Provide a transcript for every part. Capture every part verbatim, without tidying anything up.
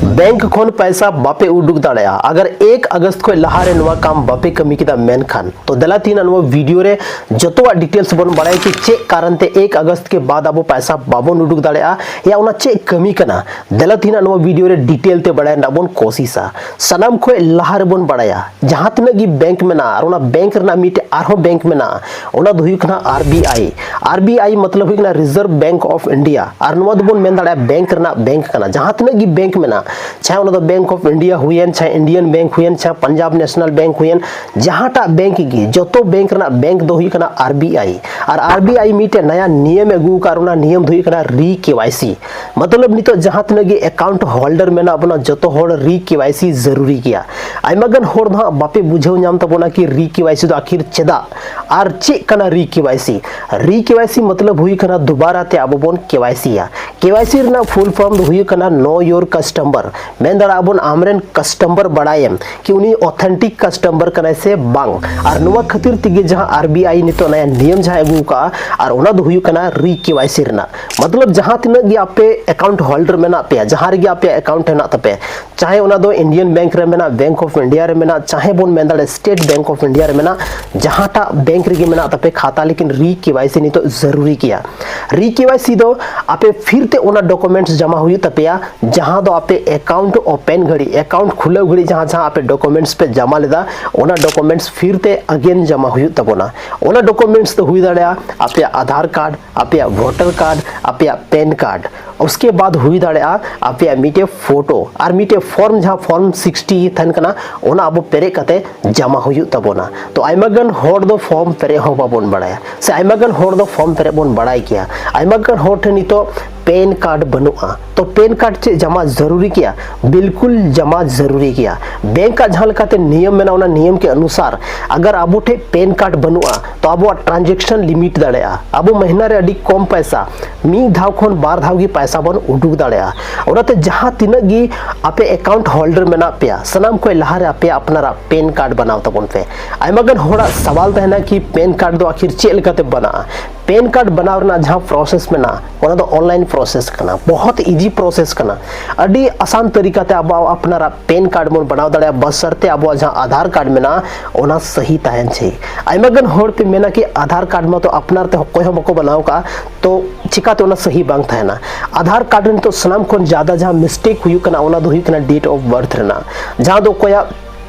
Bank ᱠᱷᱚᱱ ᱯᱟᱭᱥᱟ ᱵᱟᱯᱮ ᱩᱰᱩᱠ ᱫᱟᱲᱮᱭᱟᱜᱼᱟ ᱟᱜᱟᱨ ᱮᱠ ᱟᱜᱚᱥᱴ ᱠᱷᱚᱱ ᱞᱟᱦᱟᱨᱮ ᱱᱚᱣᱟ ᱠᱟᱢ ᱵᱟᱯᱮ ᱠᱟᱹᱢᱤ ᱠᱮᱫᱟ ᱢᱮᱱᱠᱷᱟᱱ᱾ ᱛᱚ ᱫᱮᱞᱟ ᱛᱮᱦᱮᱧ ᱱᱚᱣᱟ ᱵᱷᱤᱰᱤᱭᱳ ᱨᱮ ᱡᱚᱛᱚᱣᱟᱜ ᱰᱤᱴᱮᱞᱥ ᱵᱚᱱ ᱵᱟᱲᱟᱭᱟ ᱠᱤ ᱪᱮᱫ ᱠᱟᱨᱚᱱ ᱛᱮ ᱮᱠ ᱟᱜᱚᱥᱴ ᱠᱮ ᱵᱟᱫ ᱟᱵᱚ ᱯᱟᱭᱥᱟ ᱵᱟᱵᱚᱱ ᱩᱰᱩᱠ ᱫᱟᱲᱮᱭᱟᱜᱼᱟ, ᱭᱟ ᱚᱱᱟ ᱪᱮᱫ ᱠᱟᱹᱢᱤ ᱠᱟᱱᱟ᱾ ᱫᱮᱞᱟ ᱛᱮᱦᱮᱧ ᱱᱚᱣᱟ ᱵᱷᱤᱰᱤᱭᱳ ᱨᱮ ᱰᱤᱴᱮᱞ ᱛᱮ ᱵᱟᱲᱟᱭ ᱨᱮᱱᱟᱜ ᱵᱚᱱ ᱠᱳᱥᱤᱥᱟ᱾ ᱥᱟᱱᱟᱢ ᱠᱷᱚᱱ ᱞᱟᱦᱟ ᱨᱮᱵᱚᱱ ᱵᱟᱲᱟᱭᱟ, ᱡᱟᱦᱟᱸ ᱛᱤᱱᱟᱹᱜ ᱜᱮ ᱵᱮᱝᱠ ᱢᱮᱱᱟᱜᱼᱟ ᱟᱨ ᱚᱱᱟ ᱵᱮᱝᱠ ᱨᱮᱱᱟᱜ ᱢᱤᱫᱴᱮᱡ ᱟᱨᱦᱚᱸ ᱵᱮᱝᱠ ᱢᱮᱱᱟᱜᱼᱟ, ᱚᱱᱟ ᱫᱚ ᱦᱩᱭᱩᱜ ᱠᱟᱱᱟ ᱟᱨ B I. R B I ᱢᱚᱛᱞᱚᱵ ᱦᱩᱭᱩᱜ ᱠᱟᱱᱟ ᱨᱤᱡᱟᱨᱵᱷ ᱵᱮᱝᱠ ᱚᱯᱷ ᱤᱱᱰᱤᱭᱟ, ᱟᱨ ᱱᱚᱣᱟ ᱫᱚᱵᱚᱱ ᱢᱮᱱ ᱫᱟᱲᱮᱭᱟᱜᱼᱟ ᱵᱮᱝᱠ ᱨᱮᱱᱟᱜ ᱵᱮᱝᱠ ᱠᱟᱱᱟ᱾ ᱡᱟᱦᱟᱸ ᱛᱤᱱᱟᱹᱜ ᱜᱮ ᱵᱮᱝᱠ ᱢᱮᱱᱟᱜᱼᱟ, ᱪᱟᱦᱮ ᱚᱱᱟ ᱫᱚ ᱵᱮᱝᱠ ᱚᱯᱷ ᱤᱱᱰᱤᱭᱟ ᱦᱩᱭᱮᱱ, ᱪᱟᱦᱮ ᱤᱱᱰᱤᱭᱟᱱ ᱵᱮᱝᱠ ᱦᱩᱭᱮᱱ, ᱪᱟᱦᱮ ᱯᱟᱧᱡᱟᱵ ᱱᱮᱥᱱᱟᱞ ᱵᱮᱝᱠ ᱦᱩᱭᱮᱱ, ᱡᱟᱦᱟᱸᱴᱟᱜ ᱵᱮᱝᱠ ᱜᱮ, ᱡᱚᱛᱚ ᱵᱮᱝᱠ ᱨᱮᱱᱟᱜ ᱵᱮᱝᱠ ᱫᱚ ᱦᱩᱭᱩᱜ ᱠᱟᱱᱟ ᱟᱨ B I. R R B I ᱢᱤᱫᱴᱮᱱ ᱱᱟᱭᱟ ᱱᱤᱭᱚᱢ ᱟᱹᱜᱩ ᱟᱠᱟᱫ, ᱚᱱᱟ ᱱᱤᱭᱚᱢ ᱫᱚ ᱦᱩᱭᱩᱜ ᱠᱟᱱᱟ ᱨᱤ ᱠᱮ ᱣᱟᱭ ᱥᱤ᱾ ᱢᱚᱛᱞᱚᱵ ᱱᱤᱛᱚᱜ ᱡᱟᱦᱟᱸ ᱛᱤᱱᱟᱹᱜ ᱜᱮ ᱮᱠᱟᱣᱩᱱᱴ ᱦᱳᱞᱰᱟᱨ ᱢᱮᱱᱟᱜ ᱵᱚᱱᱟ, ᱡᱚᱛᱚ ᱦᱚᱲ ᱨᱤ ᱠᱮ ᱣᱟᱭ ᱥᱤ ᱡᱟᱹᱨᱩᱨᱤ ᱜᱮᱭᱟ᱾ ᱟᱭᱢᱟ ᱜᱟᱱ ᱦᱚᱲ ᱫᱚ ᱦᱟᱸᱜ ᱵᱟᱯᱮ ᱵᱩᱡᱷᱟᱹᱣ ᱧᱟᱢ ᱛᱟᱵᱚᱱᱟ ᱠᱤ ᱨᱤ ᱠᱮ ᱣᱟᱭ ᱥᱤ ᱫᱚ ᱟᱹᱠᱷᱤᱨ ᱪᱮᱫᱟᱜ ᱟᱨ ᱪᱮᱫ ᱠᱟᱱᱟ ᱨᱤ ᱠᱮ ᱣᱟᱭ ᱥᱤ᱾ ᱨᱤ ᱠᱮ ᱣᱟᱭ ᱥᱤ ᱢᱚᱛᱞᱚᱵ ᱦᱩᱭᱩᱜ ᱠᱟᱱᱟ ᱫᱩᱵᱟᱨᱟ ᱛᱮ ᱟᱵᱚ ᱵᱚᱱ ᱠᱮ ᱣᱟᱭ ᱥᱤ ᱭᱟ᱾ ᱠᱮ ᱣᱟᱭ ᱥᱤ ᱨᱮᱱᱟᱜ ᱯᱷᱩᱞ ᱯᱷᱚᱨᱢ ᱫᱚ ᱦᱩᱭᱩᱜ ᱠᱟᱱᱟ ᱱᱳ ᱭᱳᱨ ᱠᱟᱥᱴᱚᱢᱟᱨ᱾ ᱢᱮᱱ ᱫᱟᱲᱮᱭᱟᱜᱼᱟ ᱵᱚᱱ ᱟᱢᱨᱮᱱ ᱠᱟᱥᱴᱚᱢᱟᱨ ᱵᱟᱲᱟᱭᱮᱢ ᱠᱤ ᱩᱱᱤ ᱚᱛᱷᱮᱱᱴᱤᱠ ᱠᱟᱥᱴᱚᱢᱟᱨ ᱠᱟᱱᱟᱭ ᱥᱮ ᱵᱟᱝ᱾ ᱟᱨ ᱱᱚᱣᱟ ᱠᱷᱟᱹᱛᱤᱨ ᱛᱮᱜᱮ ᱡᱟᱦᱟᱸ ᱟᱨ ᱵᱤ ᱟᱭ ᱱᱤᱛᱚᱜ ᱱᱟᱭᱟ ᱱᱤᱭᱚᱢ ᱡᱟᱦᱟᱸ ᱟᱹᱜᱩ ᱟᱠᱟᱫᱼᱟ, ᱟᱨ ᱚᱱᱟ ᱫᱚ ᱦᱩᱭᱩᱜ ᱠᱟᱱᱟ ᱨᱤ ᱠᱮ ᱣᱟᱭ ᱥᱤ ᱨᱮᱱᱟᱜ᱾ ᱢᱚᱛᱞᱚᱵ ᱡᱟᱦᱟᱸ ᱛᱤᱱᱟᱹᱜ ᱜᱮ ᱟᱯᱮ ᱮᱠᱟᱣᱩᱱᱴ ᱦᱳᱞᱰᱟᱨ ᱢᱮᱱᱟᱜ ᱯᱮᱭᱟ, ᱡᱟᱦᱟᱸ ᱨᱮᱜᱮ ᱟᱯᱮᱭᱟᱜ ᱮᱠᱟᱣᱩᱱᱴ ᱦᱮᱱᱟᱜ ᱛᱟᱯᱮ, ᱪᱟᱦᱮ ᱚᱱᱟ ᱫᱚ ᱤᱱᱰᱤᱭᱟᱱ ᱵᱮᱝᱠ ᱨᱮ ᱢᱮᱱᱟᱜ, ᱵᱮᱝᱠ ᱚᱯᱷ ᱤᱱᱰᱤᱭᱟ ᱨᱮ ᱢᱮᱱᱟᱜ, ᱪᱟᱦᱮ ᱵᱚᱱ ᱢᱮᱱ ᱫᱟᱲᱮᱭᱟᱜᱼᱟ ᱥᱴᱮᱴ ᱵᱮᱝᱠ ᱚᱯᱷ ᱤᱱᱰᱤᱭᱟ ᱨᱮ ᱢᱮᱱᱟᱜ, ᱡᱟᱦᱟᱸᱴᱟᱜ ᱵᱮᱝᱠ ᱨᱮᱜᱮ ᱢᱮᱱᱟᱜ ᱛᱟᱯᱮ ᱠᱷᱟᱛᱟ, ᱞᱮᱠᱤᱱ ᱨᱤ ᱠᱮ ᱣᱟᱭ ᱥᱤ ᱱᱤᱛᱚᱜ ᱡᱟᱹᱨᱩᱨᱤ ᱜᱮᱭᱟ᱾ ᱨᱤ ᱠᱮ ᱣᱟᱭ ᱥᱤ ᱫᱚ ᱟᱯᱮ ᱯᱷᱤᱨ ᱛᱮ ᱚᱱᱟ ᱰᱚᱠᱩᱢᱮᱱᱴᱥ ᱡᱚᱢᱟ ᱦᱩᱭᱩᱜ ᱛᱟᱯᱮᱭᱟ, ᱡᱟᱦᱟᱸ ᱫᱚ ᱟᱯᱮ ᱮᱠᱟᱣᱩᱱᱴ ᱳᱯᱮᱱ ᱜᱷᱟᱹᱲᱤᱡ, ᱮᱠᱟᱣᱩᱱᱴ ᱠᱷᱩᱞᱟᱹᱣ ᱜᱷᱟᱹᱲᱤᱡ ᱡᱟᱦᱟᱸ ᱡᱟᱦᱟᱸ ᱟᱯᱮ ᱰᱚᱠᱩᱢᱮᱱᱴᱥ ᱯᱮ ᱡᱚᱢᱟ ᱞᱮᱫᱟ, ᱚᱱᱟ ᱰᱚᱠᱩᱢᱮᱱᱴᱥ ᱯᱷᱤᱨ ᱛᱮ ᱟᱜᱮᱱ ᱡᱚᱢᱟ ᱦᱩᱭᱩᱜ ᱛᱟᱵᱚᱱᱟ᱾ ᱚᱱᱟ ᱰᱚᱠᱩᱢᱮᱱᱴᱥ ᱫᱚ ᱦᱩᱭ ᱫᱟᱲᱮᱭᱟᱜᱼᱟ ᱟᱯᱮᱭᱟᱜ ᱟᱫᱷᱟᱨ ᱠᱟᱨᱰ, ᱟᱯᱮᱭᱟᱜ ᱵᱷᱳᱴᱟᱨ ᱠᱟᱨᱰ, ᱟᱯᱮᱭᱟᱜ ᱯᱮᱱ ᱠᱟᱨᱰ, ᱩᱥᱠᱮ ᱵᱟᱫ ᱦᱩᱭ ᱫᱟᱲᱮᱭᱟᱜᱼᱟ ᱟᱯᱮᱭᱟᱜ ᱢᱤᱫᱴᱮᱡ ᱯᱷᱳᱴᱳ ᱟᱨ ᱢᱤᱫᱴᱮᱡ ᱯᱷᱚᱨᱢ, ᱡᱟᱦᱟᱸ ᱯᱷᱚᱨᱢ ᱥᱤᱠᱥᱴᱤ ᱛᱟᱦᱮᱱ ᱠᱟᱱᱟ, ᱚᱱᱟ ᱟᱵᱚ ᱯᱮᱨᱮᱡ ᱠᱟᱛᱮ ᱡᱚᱢᱟ ᱦᱩᱭᱩᱜ ᱛᱟᱵᱚᱱᱟ᱾ ᱛᱚ ᱟᱭᱢᱟ ᱜᱟᱱ ᱦᱚᱲ ᱫᱚ ᱯᱷᱚᱨᱢ ᱯᱮᱨᱮᱡ ᱦᱚᱸ ᱵᱟᱵᱚᱱ ᱵᱟᱲᱟᱭᱟ, ᱥᱮ ᱟᱭᱢᱟ ᱜᱟᱱ ᱦᱚᱲ ᱫᱚ ᱯᱷᱚᱨᱢ ᱯᱮᱨᱮᱡ ᱵᱚᱱ ᱵᱟᱲᱟᱭ ᱜᱮᱭᱟ᱾ ᱟᱭᱢᱟ ᱜᱟᱱ ᱦᱚᱲ ᱴᱷᱮᱱ ᱱᱤᱛᱚᱜ ᱯᱮᱱ ᱠᱟᱨᱰ ᱵᱟᱹᱱᱩᱜᱼᱟ᱾ ᱛᱚ ᱯᱮᱱ ᱠᱟᱨᱰ ᱪᱮᱫ ᱡᱚᱢᱟ ᱡᱟᱹᱨᱩᱨᱤ ᱜᱮᱭᱟ? ᱵᱤᱞᱠᱩᱞ ᱡᱚᱢᱟ ᱡᱟᱹᱨᱩᱨᱤ ᱜᱮᱭᱟ᱾ ᱵᱮᱝᱠ ᱟᱜ ᱡᱟᱦᱟᱸ ᱞᱮᱠᱟᱛᱮ ᱱᱤᱭᱚᱢ ᱢᱮᱱᱟᱜᱼᱟ, ᱚᱱᱟ ᱱᱤᱭᱚᱢ ᱠᱮ ᱚᱱᱩᱥᱟᱨ ᱟᱜᱟᱨ ᱟᱵᱚ ᱴᱷᱮᱱ ᱯᱮᱱ ᱠᱟᱨᱰ ᱵᱟᱹᱱᱩᱜᱼᱟ, ᱛᱚ ᱟᱵᱚᱣᱟᱜ ᱴᱨᱟᱱᱡᱮᱠᱥᱚᱱ ᱞᱤᱢᱤᱴ ᱫᱟᱲᱮᱭᱟᱜᱼᱟ᱾ ᱟᱵᱚ ᱢᱟᱹᱦᱱᱟᱹ ᱨᱮ ᱟᱹᱰᱤ ᱠᱚᱢ ᱯᱚᱭᱥᱟ, ᱢᱤᱫ ᱫᱷᱟᱣ ᱠᱷᱚᱱ ᱵᱟᱨ ᱫᱷᱟᱣ ᱜᱮ ᱯᱚᱭᱥᱟ ᱵᱚᱱ ᱩᱰᱩᱠ ᱫᱟᱲᱮᱭᱟᱜᱼᱟ᱾ ᱚᱱᱟᱛᱮ ᱡᱟᱦᱟᱸ ᱛᱤᱱᱟᱹᱜ ᱜᱮ ᱟᱯᱮ ᱮᱠᱟᱣᱩᱱᱴ ᱦᱳᱞᱰᱟᱨ ᱢᱮᱱᱟᱜ ᱯᱮᱭᱟ, ᱥᱟᱱᱟᱢ ᱠᱷᱚᱱ ᱞᱟᱦᱟᱨᱮ ᱟᱯᱮᱭᱟᱜ ᱟᱯᱱᱟᱨᱟᱜ ᱯᱮᱱ ᱠᱟᱨᱰ ᱵᱮᱱᱟᱣ ᱛᱟᱵᱚᱱ ᱯᱮ᱾ ᱟᱭᱢᱟ ᱜᱟᱱ ᱦᱚᱲᱟᱜ ᱥᱟᱣᱟᱞ ᱛᱟᱦᱮᱱᱟ ᱠᱤ ᱯᱮᱱ ᱠᱟᱨᱰ ᱫᱚ ᱟᱹᱠᱷᱤᱨ ᱪᱮᱫ ᱞᱮᱠᱟᱛᱮ ᱵᱮᱱᱟᱜᱼᱟ? ᱯᱮᱱ ᱠᱟᱨᱰ ᱵᱮᱱᱟᱣ ᱨᱮᱱᱟᱜ ᱡᱟᱦᱟᱸ ᱯᱨᱚᱥᱮᱥ ᱢᱮᱱᱟᱜᱼᱟ, ᱚᱱᱟ ᱫᱚ ᱚᱱᱞᱟᱭᱤᱱ ᱯᱨᱚᱥᱮᱥ ᱠᱟᱱᱟ, ᱵᱚᱦᱚᱛ ᱤᱡᱤ ᱯᱨᱚᱥᱮᱥ ᱠᱟᱱᱟ᱾ ᱟᱹᱰᱤ ᱟᱥᱟᱱ ᱛᱟᱹᱨᱤᱠᱟ ᱛᱮ ᱟᱵᱚ ᱟᱯᱱᱟᱨᱟᱜ ᱯᱮᱱ ᱠᱟᱨᱰ ᱵᱚᱱ ᱵᱮᱱᱟᱣ ᱫᱟᱲᱮᱭᱟᱜᱼᱟ, ᱵᱟᱥᱚᱨᱛᱮ ᱟᱵᱚᱣᱟᱜ ᱡᱟᱦᱟᱸ ᱟᱫᱷᱟᱨ ᱠᱟᱨᱰ ᱢᱮᱱᱟᱜᱼᱟ, ᱚᱱᱟ ᱥᱟᱹᱦᱤ ᱛᱟᱦᱮᱱ ᱪᱟᱹᱦᱤ᱾ ᱟᱭᱢᱟ ᱜᱟᱱ ᱦᱚᱲ ᱯᱮ ᱢᱮᱱᱟ ᱠᱤ ᱟᱫᱷᱟᱨ ᱠᱟᱨᱰ ᱢᱟ ᱛᱚ ᱟᱯᱱᱟᱨ ᱛᱮ ᱚᱠᱚᱭ ᱦᱚᱸ ᱵᱟᱠᱚ ᱵᱮᱱᱟᱣ ᱠᱟᱜᱼᱟ, ᱛᱚ ᱪᱤᱠᱟᱛᱮ ᱚᱱᱟ ᱥᱟᱹᱦᱤ ᱵᱟᱝ ᱛᱟᱦᱮᱱᱟ? ᱟᱫᱷᱟᱨ ᱠᱟᱨᱰ ᱨᱮ ᱱᱤᱛᱚᱜ ᱥᱟᱱᱟᱢ ᱠᱷᱚᱱ ᱡᱟᱫᱟ ᱡᱟᱦᱟᱸ ᱢᱤᱥᱴᱮᱠ ᱦᱩᱭᱩᱜ ᱠᱟᱱᱟ, ᱚᱱᱟ ᱫᱚ ᱦᱩᱭᱩᱜ ᱠᱟᱱᱟ ᱰᱮᱴ ᱚᱯᱷ ᱵᱟᱨᱛᱷ ᱨᱮᱱᱟᱜ, ᱡᱟᱦᱟᱸ ᱫᱚ ᱚᱠᱚᱭᱟᱜ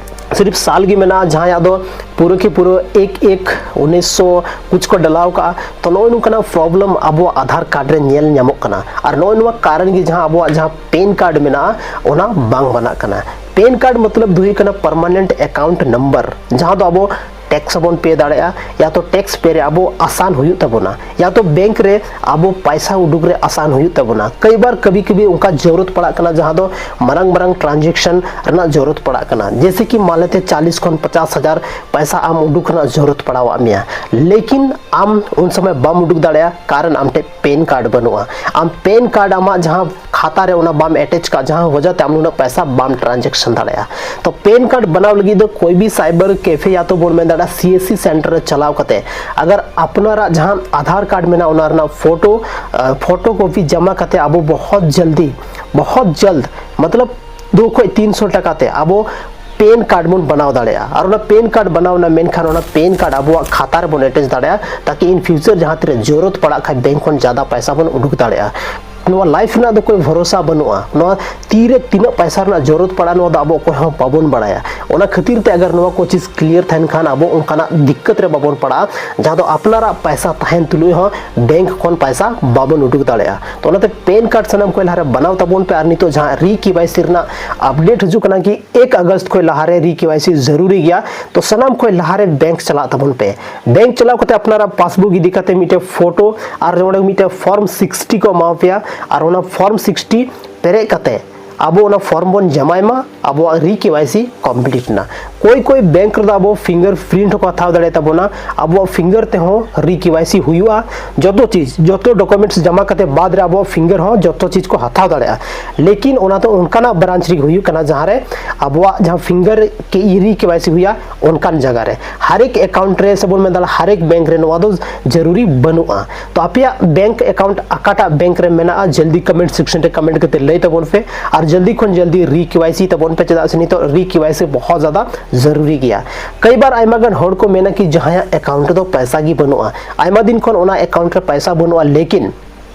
ᱥᱤᱨᱤᱯ ᱥᱟᱞ ᱜᱮ ᱢᱮᱱᱟᱜᱼᱟ, ᱡᱟᱦᱟᱸᱭᱟᱜ ᱫᱚ ᱯᱩᱨᱟᱹ ᱠᱤ ᱯᱩᱨᱟᱹ ᱮᱠ ᱮᱠ ᱩᱱᱤᱥᱥᱚ ᱠᱩᱪ ᱠᱚ ᱰᱟᱞᱟᱣ ᱠᱟᱜᱼᱟ᱾ ᱛᱚ ᱱᱚᱜᱼᱚᱭ ᱱᱚᱝᱠᱟᱱᱟᱜ ᱯᱨᱚᱵᱞᱮᱢ ᱟᱵᱚᱣᱟᱜ ᱟᱫᱷᱟᱨ ᱠᱟᱨᱰ ᱨᱮ ᱧᱮᱞ ᱧᱟᱢᱚᱜ ᱠᱟᱱᱟ, ᱟᱨ ᱱᱚᱜᱼᱚᱭ ᱱᱚᱣᱟ ᱠᱟᱨᱚᱱ ᱜᱮ ᱡᱟᱦᱟᱸ ᱟᱵᱚᱣᱟᱜ ᱡᱟᱦᱟᱸ ᱯᱮᱱ ᱠᱟᱨᱰ ᱢᱮᱱᱟᱜᱼᱟ, ᱚᱱᱟ ᱵᱟᱝ ᱵᱮᱱᱟᱜ ᱠᱟᱱᱟ᱾ ᱯᱮᱱ ᱠᱟᱨᱰ ᱢᱚᱛᱞᱚᱵ ᱫᱚ ᱦᱩᱭᱩᱜ ᱠᱟᱱᱟ ᱯᱟᱨᱢᱟᱱᱮᱱᱴ ᱮᱠᱟᱣᱩᱱᱴ ᱱᱟᱢᱵᱟᱨ, ᱡᱟᱦᱟᱸ ᱫᱚ ᱟᱵᱚ ᱴᱮᱠᱥ ᱵᱚᱱ ᱯᱮ ᱫᱟᱲᱮᱭᱟᱜᱼᱟ, ᱭᱟ ᱛᱚ ᱴᱮᱠᱥ ᱯᱮ ᱨᱮ ᱟᱵᱚ ᱟᱥᱟᱱ ᱦᱩᱭᱩᱜ ᱛᱟᱵᱚᱱᱟ, ᱭᱟ ᱛᱚ ᱵᱮᱝᱠ ᱨᱮ ᱟᱵᱚ ᱯᱟᱭᱥᱟ ᱩᱰᱩᱠ ᱨᱮ ᱟᱥᱟᱱ ᱦᱩᱭᱩᱜ ᱛᱟᱵᱚᱱᱟ᱾ ᱠᱟᱹᱭ ᱵᱟᱨ ᱠᱟᱵᱷᱤ ᱠᱟᱵᱷᱤ ᱚᱱᱠᱟ ᱡᱟᱹᱨᱩᱲ ᱯᱟᱲᱟᱜ ᱠᱟᱱᱟ, ᱡᱟᱦᱟᱸ ᱫᱚ ᱢᱟᱨᱟᱝ ᱢᱟᱨᱟᱝ ᱴᱨᱟᱱᱡᱮᱠᱥᱚᱱ ᱨᱮᱱᱟᱜ ᱡᱟᱹᱨᱩᱲ ᱯᱟᱲᱟᱜ ᱠᱟᱱᱟ, ᱡᱮᱭᱥᱮ ᱠᱤ ᱢᱟᱱ ᱞᱮᱛᱮ ᱪᱟᱞᱤᱥ ᱠᱷᱚᱱ ᱯᱚᱪᱟᱥ ᱦᱟᱡᱟᱨ ᱯᱟᱭᱥᱟ ᱟᱢ ᱩᱰᱩᱠ ᱨᱮᱱᱟᱜ ᱡᱟᱹᱨᱩᱲ ᱯᱟᱲᱟᱣᱟᱜ ᱢᱮᱭᱟ, ᱞᱮᱠᱤᱱ ᱟᱢ ᱩᱱ ᱥᱚᱢᱚᱭ ᱵᱟᱢ ᱩᱰᱩᱠ ᱫᱟᱲᱮᱭᱟᱜᱼᱟ, ᱠᱟᱨᱚᱱ ᱟᱢ ᱴᱷᱮᱱ ᱯᱮᱱ ᱠᱟᱨᱰ ᱵᱟᱹᱱᱩᱜᱼᱟ᱾ ᱟᱢ ᱯᱮᱱ ᱠᱟᱨᱰ ᱟᱢᱟᱜ ᱡᱟᱦᱟᱸ ᱠᱷᱟᱛᱟ ᱨᱮ ᱚᱱᱟ ᱵᱟᱢ ᱮᱴᱮᱪ ᱠᱟᱜᱼᱟ, ᱡᱟᱦᱟᱸ ᱣᱟᱡᱟ ᱛᱮ ᱟᱢ ᱱᱩᱱᱟᱹᱜ ᱯᱟᱭᱥᱟ ᱵᱟᱢ ᱴᱨᱟᱱᱡᱮᱠᱥᱚᱱ ᱫᱟᱲᱮᱭᱟᱜᱼᱟ᱾ ᱛᱚ ᱯᱮᱱ ᱠᱟᱨᱰ ᱵᱮᱱᱟᱣ ᱞᱟᱹᱜᱤᱫ ᱫᱚ ᱠᱳᱭ ᱵᱤ ᱥᱟᱭᱵᱟᱨ ᱠᱮᱯᱷᱮ ᱭᱟ ᱛᱚ ᱵᱚᱱ ᱢᱮᱱ ᱫᱟᱲᱮᱭᱟᱜᱼᱟ ᱥᱤ ᱮᱥ ᱥᱤ ᱥᱮᱱᱴᱟᱨ ᱨᱮ ᱪᱟᱞᱟᱣ ᱠᱟᱛᱮ, ᱟᱜᱟᱨ ᱟᱯᱱᱟᱨᱟᱜ ᱡᱟᱦᱟᱸ ᱟᱫᱷᱟᱨ ᱠᱟᱨᱰ ᱢᱮᱱᱟᱜᱼᱟ, ᱚᱱᱟ ᱨᱮᱱᱟᱜ ᱯᱷᱳᱴᱳ ᱯᱷᱳᱴᱳ ᱠᱚᱯᱤ ᱡᱚᱢᱟ ᱠᱟᱛᱮ ᱟᱵᱚ ᱵᱚᱦᱚᱛ ᱡᱚᱞᱫᱤ ᱵᱚᱦᱚᱛ ᱡᱚᱞᱫ ᱢᱚᱛᱞᱚᱵ ᱫᱩ ᱠᱷᱚᱡ ᱛᱤᱱᱥᱚ ᱴᱟᱠᱟ ᱛᱮ ᱟᱵᱚ ᱯᱮᱱ ᱠᱟᱨᱰ ᱵᱚᱱ ᱵᱮᱱᱟᱣ ᱫᱟᱲᱮᱭᱟᱜᱼᱟ᱾ ᱟᱨ ᱚᱱᱟ ᱯᱮᱱ ᱠᱟᱨᱰ ᱵᱮᱱᱟᱣ ᱮᱱᱟ, ᱢᱮᱱᱠᱷᱟᱱ ᱚᱱᱟ ᱯᱮᱱ ᱠᱟᱨᱰ ᱟᱵᱚᱣᱟᱜ ᱠᱷᱟᱛᱟ ᱨᱮᱵᱚᱱ ᱮᱴᱮᱪ ᱫᱟᱲᱮᱭᱟᱜᱼᱟ, ᱛᱟᱠᱤ ᱤᱱ ᱯᱷᱤᱭᱩᱪᱟᱨ ᱡᱟᱦᱟᱸ ᱛᱤᱨᱮ ᱡᱚᱨᱩᱨᱚᱛ ᱯᱟᱲᱟᱜ ᱠᱷᱟᱡ ᱵᱮᱝᱠ ᱠᱷᱚᱱ ᱡᱟᱫᱟ ᱯᱟᱭᱥᱟ ᱵᱚᱱ ᱩᱰᱩᱠ ᱫᱟᱲᱮᱭᱟᱜᱼᱟ᱾ ᱱᱚᱣᱟ ᱞᱟᱭᱤᱯᱷ ᱨᱮᱱᱟᱜ ᱫᱚ ᱠᱳᱭ ᱵᱷᱚᱨᱚᱥᱟ ᱵᱟᱹᱱᱩᱜᱼᱟ, ᱱᱚᱣᱟ ᱛᱤᱨᱮ ᱛᱤᱱᱟᱹᱜ ᱯᱟᱭᱥᱟ ᱨᱮᱱᱟᱜ ᱡᱚᱨᱩᱨᱚᱛ ᱯᱟᱲᱟᱜᱼᱟ, ᱱᱚᱣᱟ ᱫᱚ ᱟᱵᱚ ᱚᱠᱚᱭ ᱦᱚᱸ ᱵᱟᱵᱚᱱ ᱵᱟᱲᱟᱭᱟ᱾ ᱚᱱᱟ ᱠᱷᱟᱹᱛᱤᱨ ᱛᱮ ᱟᱜᱟᱨ ᱱᱚᱣᱟ ᱠᱚ ᱪᱤᱡᱽ ᱠᱞᱤᱭᱟᱨ ᱛᱟᱦᱮᱱ ᱠᱷᱟᱱ ᱟᱵᱚ ᱚᱱᱠᱟᱱᱟᱜ ᱫᱤᱠᱠᱟᱛ ᱨᱮ ᱵᱟᱵᱚᱱ ᱯᱟᱲᱟᱜᱼᱟ, ᱡᱟᱦᱟᱸ ᱫᱚ ᱟᱯᱱᱟᱨᱟᱜ ᱯᱟᱭᱥᱟ ᱛᱟᱦᱮᱱ ᱛᱩᱞᱩᱡ ᱦᱚᱸ ᱵᱮᱝᱠ ᱠᱷᱚᱱ ᱯᱟᱭᱥᱟ ᱵᱟᱵᱚᱱ ᱩᱰᱩᱠ ᱫᱟᱲᱮᱭᱟᱜᱼᱟ᱾ ᱛᱚ ᱚᱱᱟᱛᱮ ᱯᱮᱱ ᱠᱟᱨᱰ ᱥᱟᱱᱟᱢ ᱠᱷᱚᱱ ᱞᱟᱦᱟᱨᱮ ᱵᱮᱱᱟᱣ ᱛᱟᱵᱚᱱ ᱯᱮ᱾ ᱟᱨ ᱱᱤᱛᱚᱜ ᱡᱟᱦᱟᱸ ᱨᱤ ᱠᱮ ᱣᱟᱭ ᱥᱤ ᱨᱮᱱᱟᱜ ᱟᱯᱰᱮᱴ ᱦᱤᱡᱩᱜ ᱠᱟᱱᱟ ᱠᱤ ᱮᱠ ᱟᱜᱚᱥᱴ ᱠᱷᱚᱱ ᱞᱟᱦᱟᱨᱮ ᱨᱤ ᱠᱮ ᱣᱟᱭ ᱥᱤ ᱡᱟᱹᱨᱩᱨᱤ ᱜᱮᱭᱟ, ᱛᱚ ᱥᱟᱱᱟᱢ ᱠᱷᱚᱱ ᱞᱟᱦᱟᱨᱮ ᱵᱮᱝᱠ ᱪᱟᱞᱟᱜ ᱛᱟᱵᱚᱱ ᱯᱮ᱾ ᱵᱮᱝᱠ ᱪᱟᱞᱟᱣ ᱠᱟᱛᱮ ᱟᱯᱱᱟᱨᱟᱜ ᱯᱟᱥᱵᱩᱠ ᱤᱫᱤ ᱠᱟᱛᱮ ᱢᱤᱫᱴᱮᱡ ᱯᱷᱳᱴᱳ ᱟᱨ ᱱᱚᱰᱮ ᱢᱤᱫᱴᱮᱡ ᱯᱷᱚᱨᱢ ᱥᱤᱠᱥᱴᱤ ᱠᱚ ᱮᱢᱟ ᱯᱮᱭᱟ, ᱟᱨ ᱚᱱᱟ ᱯᱷᱚᱨᱢ ᱥᱤᱠᱥᱴᱤ ᱯᱮᱨᱮᱡ ᱠᱟᱛᱮ ᱟᱵᱚ ᱚᱱᱟ ᱯᱷᱚᱨᱢ ᱵᱚᱱ ᱡᱚᱢᱟᱭ ᱢᱟ, ᱟᱵᱚᱣᱟᱜ ᱨᱤ ᱠᱮ ᱣᱟᱭ ᱥᱤ ᱠᱚᱢᱯᱞᱤᱴ ᱮᱱᱟ᱾ ᱠᱚᱭ ᱠᱚᱭ ᱵᱮᱝᱠ ᱨᱮᱫᱚ ᱟᱵᱚ ᱯᱷᱤᱝᱜᱟᱨ ᱯᱨᱤᱱᱴ ᱦᱚᱸᱠᱚ ᱦᱟᱛᱟᱣ ᱫᱟᱲᱮᱭᱟᱜ ᱛᱟᱵᱚᱱᱟ, ᱟᱵᱚᱣᱟᱜ ᱯᱷᱤᱝᱜᱟᱨ ᱛᱮᱦᱚᱸ ᱨᱤ ᱠᱮ ᱣᱟᱭ ᱥᱤ ᱦᱩᱭᱩᱜᱼᱟ᱾ ᱡᱚᱛᱚ ᱪᱤᱡᱽ, ᱡᱚᱛᱚ ᱰᱚᱠᱩᱢᱮᱱᱴᱥ ᱡᱚᱢᱟ ᱠᱟᱛᱮ ᱵᱟᱫ ᱨᱮ ᱟᱵᱚᱣᱟᱜ ᱯᱷᱤᱝᱜᱟᱨ ᱦᱚᱸ ᱡᱚᱛᱚ ᱪᱤᱡᱽ ᱠᱚ ᱦᱟᱛᱟᱣ ᱫᱟᱲᱮᱭᱟᱜᱼᱟ᱾ ᱞᱮᱠᱤᱱ ᱚᱱᱟ ᱫᱚ ᱚᱱᱠᱟᱱᱟᱜ ᱵᱨᱟᱱᱪ ᱨᱮᱜᱮ ᱦᱩᱭᱩᱜ ᱠᱟᱱᱟ ᱡᱟᱦᱟᱸ ᱨᱮ ᱟᱵᱚᱣᱟᱜ ᱡᱟᱦᱟᱸ ᱯᱷᱤᱝᱜᱟᱨ ᱠᱮ ᱨᱤ ᱠᱮ ᱣᱟᱭ ᱥᱤ ᱦᱩᱭᱩᱜᱼᱟ, ᱚᱱᱠᱟᱱ ᱡᱟᱭᱜᱟ ᱨᱮ᱾ ᱦᱟᱨᱮᱠ ᱮᱠᱟᱣᱩᱱᱴ ᱨᱮ ᱥᱮ ᱵᱚᱱ ᱢᱮᱱ ᱫᱟᱲᱮᱭᱟᱜᱼᱟ ᱦᱟᱨᱮᱠ ᱵᱮᱝᱠ ᱨᱮ ᱱᱚᱣᱟ ᱫᱚ ᱡᱟᱹᱨᱩᱨᱤ ᱵᱟᱹᱱᱩᱜᱼᱟ᱾ ᱛᱚ ᱟᱯᱮᱭᱟᱜ ᱵᱮᱝᱠ ᱮᱠᱟᱣᱩᱱᱴ ᱚᱠᱟᱴᱟᱜ ᱵᱮᱝᱠ ᱨᱮ ᱢᱮᱱᱟᱜᱼᱟ, ᱡᱚᱞᱫᱤ ᱠᱚᱢᱮᱱᱴ ᱥᱮᱠᱥᱚᱱ ᱨᱮ ᱠᱚᱢᱮᱱᱴ ᱠᱟᱛᱮ ᱞᱟᱹᱭ ᱛᱟᱵᱚᱱ ᱯᱮ᱾ ᱟᱨ ᱡᱚᱞᱫᱤ ᱠᱷᱚᱱ ᱡᱚᱞᱫᱤ ᱨᱤ ᱠᱮ ᱣᱟᱭ ᱥᱤ ᱛᱟᱵᱚᱱ ᱯᱮ, ᱪᱮᱫᱟᱜ ᱥᱮ ᱱᱤᱛᱚᱜ ᱨᱤ ᱠᱮ ᱣᱟᱭ ᱥᱤ ᱵᱚᱦᱚᱛ ᱡᱟᱫᱟ ᱡᱟᱹᱨᱩᱨᱤ ᱜᱮᱭᱟ᱾ ᱠᱟᱹᱭ ᱵᱟᱨ ᱟᱭᱢᱟ ᱜᱟᱱ ᱦᱚᱲ ᱠᱚ ᱢᱮᱱᱟ ᱠᱤ ᱡᱟᱦᱟᱸᱭᱟᱜ ᱮᱠᱟᱣᱩᱱᱴ ᱨᱮᱫᱚ ᱯᱚᱭᱥᱟ ᱜᱮ ᱵᱟᱹᱱᱩᱜᱼᱟ, ᱟᱭᱢᱟ ᱫᱤᱱ ᱠᱷᱚᱱ ᱚᱱᱟ ᱮᱠᱟᱣᱩᱱᱴ ᱨᱮ ᱯᱚᱭᱥᱟ ᱵᱟᱹᱱᱩᱜᱼᱟ, ᱞᱮᱠᱤᱱ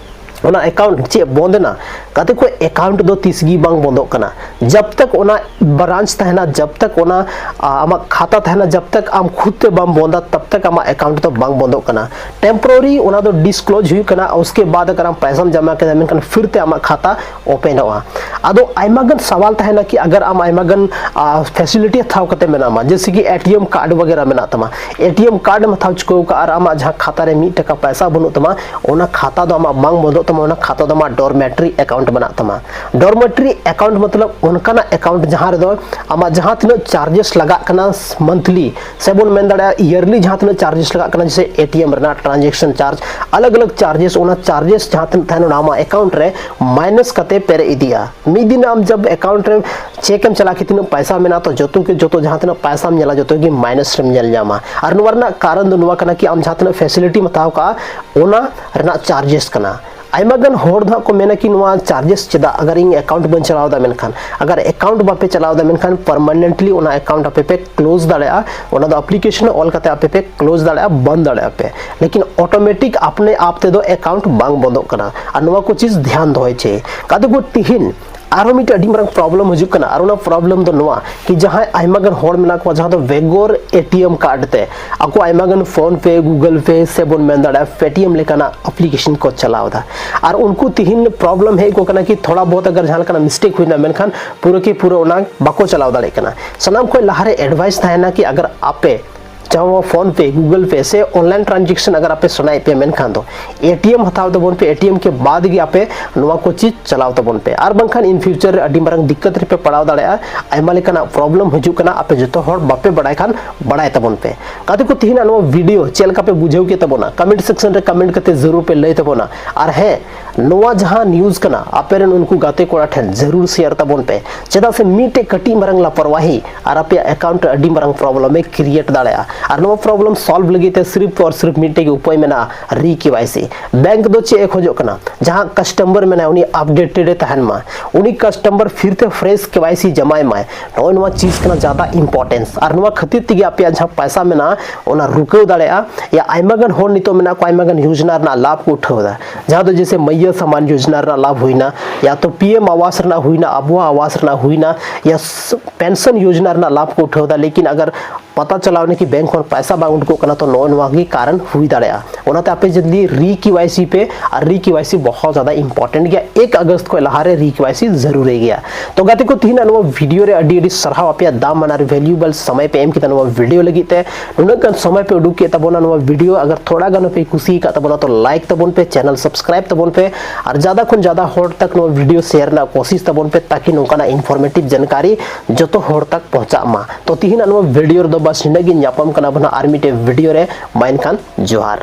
ᱚᱱᱟ ᱮᱠᱟᱣᱩᱱᱴ ᱪᱮᱫ ᱵᱚᱱᱫ ᱮᱱᱟ? ᱜᱟᱛᱮ ᱠᱚ, ᱮᱠᱟᱣᱩᱱᱴ ᱫᱚ ᱛᱤᱥ ᱜᱮ ᱵᱟᱝ ᱵᱚᱱᱫᱚᱜ ᱠᱟᱱᱟ᱾ ᱡᱟᱵ ᱛᱟᱠ ᱚᱱᱟ ᱵᱨᱟᱱᱪ ᱛᱟᱦᱮᱱᱟ, ᱡᱟᱵ ᱛᱟᱠ ᱚᱱᱟ, ᱟ, ᱟᱢᱟᱜ ᱠᱷᱟᱛᱟ ᱛᱟᱦᱮᱱᱟ, ᱡᱟᱵ ᱛᱟᱠ ᱟᱢ ᱠᱷᱩᱫ ᱛᱮ ᱵᱟᱢ ᱵᱚᱱᱫᱟ, ᱛᱟᱵ ᱛᱟᱠ ᱟᱢᱟᱜ ᱮᱠᱟᱣᱩᱱᱴ ᱫᱚ ᱵᱟᱝ ᱵᱚᱱᱫᱚᱜ ᱠᱟᱱᱟ᱾ ᱴᱮᱢᱯᱳᱨᱟᱨᱤ ᱚᱱᱟ ᱫᱚ ᱰᱤᱥᱠᱞᱳᱡᱽ ᱦᱩᱭᱩᱜ ᱠᱟᱱᱟ᱾ ᱩᱥᱠᱮ ᱵᱟᱫ ᱟᱜᱟᱨ ᱟᱢ ᱯᱚᱭᱥᱟᱢ ᱡᱚᱢᱟ ᱠᱮᱫᱟ, ᱢᱮᱱᱠᱷᱟᱱ ᱯᱷᱤᱨ ᱛᱮ ᱟᱢᱟᱜ ᱠᱷᱟᱛᱟ ᱳᱯᱮᱱᱚᱜᱼᱟ᱾ ᱟᱫᱚ ᱟᱭᱢᱟ ᱜᱟᱱ ᱥᱟᱣᱟᱞ ᱛᱟᱦᱮᱱᱟ ᱠᱤ ᱟᱜᱟᱨ ᱟᱢ ᱟᱭᱢᱟ ᱜᱟᱱ, ᱟ, ᱯᱷᱮᱥᱤᱞᱤᱴᱤ ᱦᱟᱛᱟᱣ ᱠᱟᱛᱮ ᱢᱮᱱᱟᱢᱟ, ᱡᱮᱭᱥᱮ ᱠᱤ ᱮ ᱴᱤ ᱮᱢ ᱠᱟᱨᱰ ᱵᱟᱜᱮᱨᱟ ᱢᱮᱱᱟᱜ ᱛᱟᱢᱟ, ᱮ ᱴᱤ ᱮᱢ ᱠᱟᱨᱰ ᱮᱢ ᱦᱟᱛᱟᱣ ᱪᱩᱠᱟᱹᱣ ᱠᱟᱜᱼᱟ ᱟᱨ ᱟᱢᱟᱜ ᱡᱟᱦᱟᱸ ᱠᱷᱟᱛᱟ ᱨᱮ ᱢᱤᱫ ᱴᱟᱠᱟ ᱯᱚᱭᱥᱟ ᱵᱟᱹᱱᱩᱜ ᱛᱟᱢᱟ, ᱚᱱᱟ ᱠᱷᱟᱛᱟ ᱫᱚ ᱟᱢᱟᱜ ᱵᱟᱝ ᱵᱚᱱᱫᱚᱜ ᱛᱟᱢᱟ, ᱚᱱᱟ ᱠᱷᱟᱛᱟ ᱫᱚ ᱟᱢᱟᱜ ᱰᱚᱨᱢᱮᱴᱨᱤ ᱮᱠᱟᱣᱩᱱᱴ ᱵᱮᱱᱟᱜ ᱛᱟᱢᱟ᱾ ᱰᱚᱨᱢᱮᱴᱨᱤ ᱮᱠᱟᱣᱩᱱᱴ ᱢᱚᱛᱞᱚᱵ ᱚᱱᱠᱟᱱᱟᱜ ᱮᱠᱟᱣᱩᱱᱴ ᱡᱟᱦᱟᱸ ᱨᱮᱫᱚ ᱟᱢᱟᱜ ᱡᱟᱦᱟᱸ ᱛᱤᱱᱟᱹᱜ ᱪᱟᱨᱡᱮᱥ ᱞᱟᱜᱟᱜ ᱠᱟᱱᱟ ᱢᱟᱱᱛᱷᱞᱤ, ᱥᱮ ᱵᱚᱱ ᱢᱮᱱ ᱫᱟᱲᱮᱭᱟᱜᱼᱟ ᱤᱭᱟᱨᱞᱤ ᱡᱟᱦᱟᱸ ᱛᱤᱱᱟᱹᱜ ᱪᱟᱨᱡᱮᱥ ᱞᱟᱜᱟᱜ ᱠᱟᱱᱟ, ᱡᱮᱭᱥᱮ ᱮ ᱴᱤ ᱮᱢ ᱨᱮᱱᱟᱜ ᱴᱨᱟᱱᱡᱮᱠᱥᱚᱱ ᱪᱟᱨᱡᱽ, ᱟᱞᱟᱜᱽ ᱟᱞᱟᱜᱽ ᱪᱟᱨᱡᱮᱥ, ᱚᱱᱟ ᱪᱟᱨᱡᱮᱥ ᱡᱟᱦᱟᱸ ᱛᱤᱱᱟᱹᱜ ᱛᱟᱦᱮᱱᱟ ᱚᱱᱟ ᱟᱢᱟᱜ ᱮᱠᱟᱣᱩᱱᱴ ᱨᱮ ᱢᱟᱭᱱᱟᱥ ᱠᱟᱛᱮ ᱯᱮᱨᱮᱡ ᱤᱫᱤᱜᱼᱟ᱾ ᱢᱤᱫ ᱫᱤᱱ ᱟᱢ ᱡᱟᱵ ᱮᱠᱟᱣᱩᱱᱴ ᱨᱮ ᱪᱮᱠ ᱮᱢ ᱪᱟᱞᱟᱜᱼᱟ ᱠᱤ ᱛᱤᱱᱟᱹᱜ ᱯᱚᱭᱥᱟ ᱢᱮᱱᱟᱜᱼᱟ, ᱛᱚ ᱡᱚᱛᱚ ᱜᱮ, ᱡᱚᱛᱚ ᱡᱟᱦᱟᱸ ᱛᱤᱱᱟᱹᱜ ᱯᱚᱭᱥᱟᱢ ᱧᱮᱞᱟ ᱡᱚᱛᱚ ᱜᱮ ᱢᱟᱭᱱᱟᱥ ᱨᱮᱢ ᱧᱮᱞ ᱧᱟᱢᱟ᱾ ᱟᱨ ᱱᱚᱣᱟ ᱨᱮᱱᱟᱜ ᱠᱟᱨᱚᱱ ᱫᱚ ᱱᱚᱣᱟ ᱠᱟᱱᱟ ᱠᱤ ᱟᱢ ᱡᱟᱦᱟᱸ ᱛᱤᱱᱟᱹᱜ ᱯᱷᱮᱥᱤᱞᱤᱴᱤᱢ ᱦᱟᱛᱟᱣ ᱠᱟᱜᱼᱟ ᱚᱱᱟ ᱨᱮᱱᱟᱜ ᱪᱟᱨᱡᱮᱥ ᱠᱟᱱᱟ᱾ ᱟᱭᱢᱟ ᱜᱟᱱ ᱦᱚᱲ ᱫᱚ ᱦᱟᱸᱜ ᱠᱚ ᱢᱮᱱᱟ ᱠᱤ ᱱᱚᱣᱟ ᱪᱟᱨᱡᱮᱥ ᱪᱮᱫᱟᱜ, ᱟᱜᱟᱨ ᱤᱧ ᱮᱠᱟᱣᱩᱱᱴ ᱵᱟᱹᱧ ᱪᱟᱞᱟᱣ ᱮᱫᱟ ᱢᱮᱱᱠᱷᱟᱱ᱾ ᱟᱜᱟᱨ ᱮᱠᱟᱣᱩᱱᱴ ᱵᱟᱯᱮ ᱪᱟᱞᱟᱣ ᱮᱫᱟ ᱢᱮᱱᱠᱷᱟᱱ ᱯᱟᱨᱢᱟᱱᱮᱱᱴᱞᱤ ᱚᱱᱟ ᱮᱠᱟᱣᱩᱱᱴ ᱟᱯᱮ ᱯᱮ ᱠᱞᱳᱡᱽ ᱫᱟᱲᱮᱭᱟᱜᱼᱟ, ᱚᱱᱟ ᱫᱚ ᱟᱯᱞᱤᱠᱮᱥᱚᱱ ᱚᱞ ᱠᱟᱛᱮ ᱟᱯᱮ ᱯᱮ ᱠᱞᱳᱡᱽ ᱫᱟᱲᱮᱭᱟᱜᱼᱟ, ᱵᱚᱱᱫ ᱫᱟᱲᱮᱭᱟᱜᱼᱟ ᱯᱮ᱾ ᱞᱮᱠᱤᱱ ᱚᱴᱳᱢᱮᱴᱤᱠ ᱟᱯᱱᱮ ᱟᱯ ᱛᱮᱫᱚ ᱮᱠᱟᱣᱩᱱᱴ ᱵᱟᱝ ᱵᱚᱱᱫᱚᱜ ᱠᱟᱱᱟ᱾ ᱟᱨ ᱱᱚᱣᱟ ᱠᱚ ᱪᱤᱡᱽ ᱫᱷᱮᱭᱟᱱ ᱫᱚᱦᱚᱭ ᱪᱟᱹᱭ᱾ ᱜᱟᱛᱮ ᱠᱚ, ᱛᱤᱦᱤᱧ ᱟᱨᱦᱚᱸ ᱢᱤᱫᱴᱮᱱ ᱟᱹᱰᱤ ᱢᱟᱨᱟᱝ ᱯᱨᱚᱵᱞᱮᱢ ᱦᱤᱡᱩᱜ ᱠᱟᱱᱟ᱾ ᱟᱨ ᱚᱱᱟ ᱯᱨᱚᱵᱞᱮᱢ ᱫᱚ ᱱᱚᱣᱟ ᱠᱤ ᱡᱟᱦᱟᱸᱭ ᱟᱭᱢᱟ ᱜᱟᱱ ᱦᱚᱲ ᱢᱮᱱᱟᱜ ᱠᱚᱣᱟ ᱡᱟᱦᱟᱸ ᱫᱚ ᱵᱮᱜᱚᱨ ᱮ ᱴᱤ ᱮᱢ ᱠᱟᱨᱰ ᱛᱮ ᱟᱠᱚ ᱟᱭᱢᱟ ᱜᱟᱱ ᱯᱷᱳᱱ ᱯᱮ, ᱜᱩᱜᱚᱞ ᱯᱮ ᱥᱮ ᱵᱚᱱ ᱢᱮᱱ ᱫᱟᱲᱮᱭᱟᱜᱼᱟ ᱯᱮ ᱴᱤ ᱮᱢ ᱞᱮᱠᱟᱱᱟᱜ ᱟᱯᱞᱤᱠᱮᱥᱚᱱ ᱠᱚ ᱪᱟᱞᱟᱣ ᱮᱫᱟ᱾ ᱟᱨ ᱩᱱᱠᱩ ᱛᱤᱦᱤᱧ ᱯᱨᱚᱵᱞᱮᱢ ᱦᱮᱡ ᱟᱠᱚ ᱠᱟᱱᱟ ᱠᱤ ᱛᱷᱚᱲᱟ ᱵᱚᱦᱩᱛ ᱟᱜᱟᱨ ᱡᱟᱦᱟᱸ ᱞᱮᱠᱟᱱᱟᱜ ᱢᱤᱥᱴᱮᱠ ᱦᱩᱭᱱᱟ ᱢᱮᱱᱠᱷᱟᱱ ᱯᱩᱨᱟᱹ ᱠᱤ ᱯᱩᱨᱟᱹ ᱚᱱᱟ ᱵᱟᱠᱚ ᱪᱟᱞᱟᱣ ᱫᱟᱲᱮᱭᱟᱜ ᱠᱟᱱᱟ᱾ ᱥᱟᱱᱟᱢ ᱠᱷᱚᱱ ᱞᱟᱦᱟᱨᱮ ᱮᱰᱵᱷᱟᱭᱤᱥ ᱛᱟᱦᱮᱱᱟ ᱠᱤ ᱟᱜᱟᱨ ᱟᱯᱮ ᱪᱟᱦᱮ ᱯᱷᱳᱱ ᱯᱮ, ᱜᱩᱜᱚᱞ ᱯᱮ ᱥᱮ ᱚᱱᱞᱟᱭᱤᱱ ᱴᱨᱟᱱᱡᱮᱠᱥᱚᱱ ᱟᱜᱟᱨ ᱟᱯᱮ ᱥᱟᱱᱟᱭᱮᱫ ᱯᱮᱭᱟ, ᱢᱮᱱᱠᱷᱟᱱ ᱫᱚ ᱮᱴᱤᱮᱢ ᱦᱟᱛᱟᱣ ᱛᱟᱵᱚᱱ ᱯᱮ᱾ ᱮᱴᱤᱮᱢ ᱠᱮ ᱵᱟᱫ ᱜᱮ ᱟᱯᱮ ᱱᱚᱣᱟ ᱠᱚ ᱪᱤᱡᱽ ᱪᱟᱞᱟᱣ ᱛᱟᱵᱚᱱ ᱯᱮ, ᱟᱨ ᱵᱟᱝᱠᱷᱟᱱ ᱤᱱ ᱯᱷᱤᱭᱩᱪᱟᱨ ᱨᱮ ᱟᱹᱰᱤ ᱢᱟᱨᱟᱝ ᱫᱤᱠᱠᱟᱛ ᱨᱮᱯᱮ ᱯᱟᱲᱟᱣ ᱫᱟᱲᱮᱭᱟᱜᱼᱟ᱾ ᱟᱭᱢᱟ ᱞᱮᱠᱟᱱᱟᱜ ᱯᱨᱚᱵᱞᱮᱢ ᱦᱤᱡᱩᱜ ᱠᱟᱱᱟ, ᱟᱯᱮ ᱡᱚᱛᱚ ᱦᱚᱲ ᱵᱟᱯᱮ ᱵᱟᱲᱟᱭ ᱠᱷᱟᱱ ᱵᱟᱲᱟᱭ ᱛᱟᱵᱚᱱ ᱯᱮ᱾ ᱜᱟᱛᱮ ᱠᱚ, ᱛᱤᱦᱤᱧᱟᱜ ᱱᱚᱣᱟ ᱵᱷᱤᱰᱤᱭᱳ ᱪᱮᱫ ᱞᱮᱠᱟ ᱯᱮ ᱵᱩᱡᱷᱟᱹᱣ ᱠᱮᱫ ᱛᱟᱵᱚᱱᱟ? ᱠᱚᱢᱮᱱᱴ ᱥᱮᱠᱥᱚᱱ ᱨᱮ ᱠᱚᱢᱮᱱᱴ ᱠᱟᱛᱮ ᱡᱟᱹᱨᱩᱲ ᱯᱮ ᱞᱟᱹᱭ ᱛᱟᱵᱚᱱᱟ᱾ ᱟᱨ ᱦᱮᱸ, ᱱᱚᱣᱟ ᱡᱟᱦᱟᱸ ᱱᱤᱭᱩᱡᱽ ᱠᱟᱱᱟ, ᱟᱯᱮ ᱨᱮᱱ ᱩᱱᱠᱩ ᱜᱟᱛᱮ ᱠᱚᱲᱟ ᱴᱷᱮᱱ ᱡᱟᱹᱨᱩᱲ ᱥᱮᱭᱟᱨ ᱛᱟᱵᱚᱱ ᱯᱮ, ᱪᱮᱫᱟᱜ ᱥᱮ ᱢᱤᱫᱴᱮᱡ ᱠᱟᱹᱴᱤᱡ ᱢᱟᱨᱟᱝ ᱞᱟᱯᱚᱨᱣᱟᱦᱤ ᱟᱨ ᱟᱯᱮᱭᱟᱜ ᱮᱠᱟᱣᱩᱱᱴ ᱨᱮ ᱟᱹᱰᱤ ᱢᱟᱨᱟᱝ ᱯᱨᱚᱵᱞᱮᱢ ᱮ ᱠᱨᱤᱭᱮᱴ ᱫᱟᱲᱮᱭᱟᱜᱼᱟ᱾ ᱟᱨ ᱱᱚᱣᱟ ᱯᱨᱚᱵᱞᱮᱢ ᱥᱚᱞᱵᱷ ᱞᱟᱹᱜᱤᱫ ᱛᱮ ᱥᱤᱨᱤᱯ ᱟᱨ ᱥᱤᱨᱤᱯ ᱢᱤᱫᱴᱮᱡ ᱜᱮ ᱩᱯᱟᱹᱭ ᱢᱮᱱᱟᱜᱼᱟ, ᱨᱤ ᱠᱮ ᱣᱟᱭ ᱥᱤ᱾ ᱵᱮᱝᱠ ᱫᱚ ᱪᱮᱫ ᱮ ᱠᱷᱚᱡᱚᱜ ᱠᱟᱱᱟ? ᱡᱟᱦᱟᱸ ᱠᱟᱥᱴᱚᱢᱟᱨ ᱢᱮᱱᱟᱭᱟ, ᱩᱱᱤ ᱟᱯᱰᱮᱴᱮᱰ ᱮ ᱛᱟᱦᱮᱱ ᱢᱟ, ᱩᱱᱤ ᱠᱟᱥᱴᱚᱢᱟᱨ ᱯᱷᱤᱨ ᱛᱮ ᱯᱷᱨᱮᱥ ᱠᱮ ᱣᱟᱭ ᱥᱤ ᱡᱟᱢᱟᱭ ᱢᱟᱭ᱾ ᱱᱚᱜᱼᱚᱭ ᱱᱚᱣᱟ ᱪᱤᱡᱽ ᱠᱟᱱᱟ ᱡᱟᱫᱟ ᱤᱢᱯᱚᱨᱴᱮᱱᱥ, ᱟᱨ ᱱᱚᱣᱟ ᱠᱷᱟᱹᱛᱤᱨ ᱛᱮᱜᱮ ᱟᱯᱮᱭᱟᱜ ᱡᱟᱦᱟᱸ ᱯᱚᱭᱥᱟ ᱢᱮᱱᱟᱜᱼᱟ, ᱚᱱᱟ ᱨᱩᱠᱟᱹᱣ ᱫᱟᱲᱮᱭᱟᱜᱼᱟ᱾ ᱭᱟ ᱟᱭᱢᱟ ᱜᱟᱱ ᱦᱚᱲ ᱱᱤᱛᱚᱜ ᱢᱮᱱᱟᱜ ᱠᱚᱣᱟ, ᱟᱭᱢᱟ ᱜᱟᱱ ᱭᱳᱡᱽᱱᱟ ᱨᱮᱱᱟᱜ ᱞᱟᱵᱷ ᱠᱚ ᱩᱴᱷᱟᱹᱣ ᱮᱫᱟ, ᱡᱟᱦᱟᱸ ᱫᱚ ᱡᱮᱭᱥᱮ ᱢᱟᱭᱭᱟ ᱥᱟᱢᱟᱱ ᱭᱳᱡᱽᱱᱟ ᱨᱮᱱᱟᱜ ᱞᱟᱵᱷ ᱦᱩᱭᱱᱟ, ᱭᱟ ᱛᱚ ᱯᱤ ᱮᱢ ᱟᱣᱟᱥ ᱨᱮᱱᱟᱜ ᱦᱩᱭᱱᱟ, ᱟᱵᱚᱣᱟᱜ ᱟᱣᱟᱥ ᱨᱮᱱᱟᱜ ᱦᱩᱭᱱᱟ, ᱭᱟ ᱯᱮᱱᱥᱚᱱ ᱭᱳᱡᱽᱱᱟ ᱨᱮᱱᱟᱜ ᱞᱟᱵᱷ ᱠᱚ ᱩᱴᱷᱟᱹᱣ ᱮᱫᱟ, ᱞᱮᱠᱤᱱ ᱟᱜᱟᱨ ᱯᱟᱛᱟ ᱪᱟᱞᱟᱣ ᱮᱱᱟ ᱠᱤ ᱵᱮᱝᱠ ᱠᱷᱚᱱ ᱯᱚᱭᱥᱟ ᱵᱟᱝ ᱩᱰᱩᱠᱚᱜ ᱠᱟᱱᱟ, ᱛᱚ ᱱᱚᱜᱼᱚ ᱱᱚᱣᱟ ᱜᱮ ᱠᱟᱨᱚᱱ ᱦᱩᱭ ᱫᱟᱲᱮᱭᱟᱜᱼᱟ᱾ ᱚᱱᱟᱛᱮ ᱟᱯᱮ ᱡᱚᱞᱫᱤ ᱨᱤ ᱠᱮ ᱣᱟᱭ ᱥᱤ ᱯᱮ, ᱟᱨ ᱨᱤ ᱠᱮ ᱣᱟᱭ ᱥᱤ ᱵᱚᱦᱚᱛ ᱡᱟᱫᱟ ᱤᱢᱯᱚᱨᱴᱮᱱᱴ ᱜᱮᱭᱟ᱾ ᱮᱠ ᱟᱜᱚᱥᱴ ᱠᱷᱚᱱ ᱞᱟᱦᱟᱨᱮ ᱨᱤ ᱠᱮ ᱣᱟᱭ ᱥᱤ ᱡᱟᱹᱨᱩᱨᱤ ᱜᱮᱭᱟ᱾ ᱛᱚ ᱜᱟᱛᱮ ᱠᱚ, ᱛᱤᱦᱤᱧᱟᱜ ᱱᱚᱣᱟ ᱵᱷᱤᱰᱤᱭᱳ ᱨᱮ ᱟᱹᱰᱤ ᱟᱹᱰᱤ ᱥᱟᱨᱦᱟᱣ, ᱟᱯᱮᱭᱟᱜ ᱫᱟᱢ ᱟᱱᱟᱜ ᱵᱷᱮᱞᱩᱭᱮᱵᱚᱞ ᱥᱚᱢᱚᱭ ᱯᱮ ᱮᱢ ᱠᱮᱫᱟ ᱱᱚᱣᱟ ᱵᱷᱤᱰᱤᱭᱳ ᱞᱟᱹᱜᱤᱫ ᱛᱮ᱾ ᱱᱩᱱᱟᱹᱜ ᱜᱟᱱ ᱥᱚᱢᱚᱭ ᱯᱮ ᱩᱰᱩᱠ ᱠᱮᱫ ᱛᱟᱵᱚᱱᱟ ᱱᱚᱣᱟ ᱵᱷᱤᱰᱤᱭᱳ᱾ ᱟᱜᱟᱨ ᱛᱷᱚᱲᱟ ᱜᱟᱱ ᱦᱚᱸ ᱯᱮ ᱠᱩᱥᱤ ᱟᱠᱟᱫ ᱛᱟᱵᱚᱱᱟ, ᱛᱚ ᱞᱟᱭᱤᱠ ᱛᱟᱵᱚᱱ ᱯᱮ, ᱪᱮᱱᱮᱞ ᱥᱟᱵᱥᱠᱨᱟᱭᱤᱵ ᱛᱟᱵᱚᱱ ᱯᱮ, ᱟᱨ ᱡᱟᱫᱟ ᱠᱷᱚᱱ ᱡᱟᱫᱟ ᱦᱚᱲ ᱛᱟᱠ ᱱᱚᱣᱟ ᱵᱷᱤᱰᱤᱭᱳ ᱥᱮᱭᱟᱨ ᱨᱮᱱᱟᱜ ᱠᱳᱥᱤᱥ ᱛᱟᱵᱚᱱ ᱯᱮ, ᱛᱟᱠᱤ ᱱᱚᱝᱠᱟᱱᱟᱜ ᱤᱱᱯᱷᱚᱨᱢᱮᱴᱤᱵᱷ ᱡᱟᱱᱠᱟᱨᱤ ᱡᱚᱛᱚ ᱦᱚᱲ ᱛᱟᱠ ᱯᱚᱦᱪᱟᱜ ᱢᱟ᱾ ᱛᱚ ᱛᱤᱦᱤᱧᱟᱜ ᱱᱚᱣᱟ ᱵᱷᱤᱰᱤᱭᱳ ᱨᱮᱫᱚ ᱵᱟᱥ ᱱᱤᱱᱟᱹᱜ ᱜᱮ᱾ ᱧᱟᱯᱟᱢ ᱠᱟᱱᱟ ᱵᱚᱱ ᱟᱨ ᱢᱤᱫᱴᱮᱡ ᱵᱷᱤᱰᱤᱭᱳ ᱨᱮ᱾ ᱢᱟ ᱮᱱᱠᱷᱟᱱ ᱡᱚᱦᱟᱨ᱾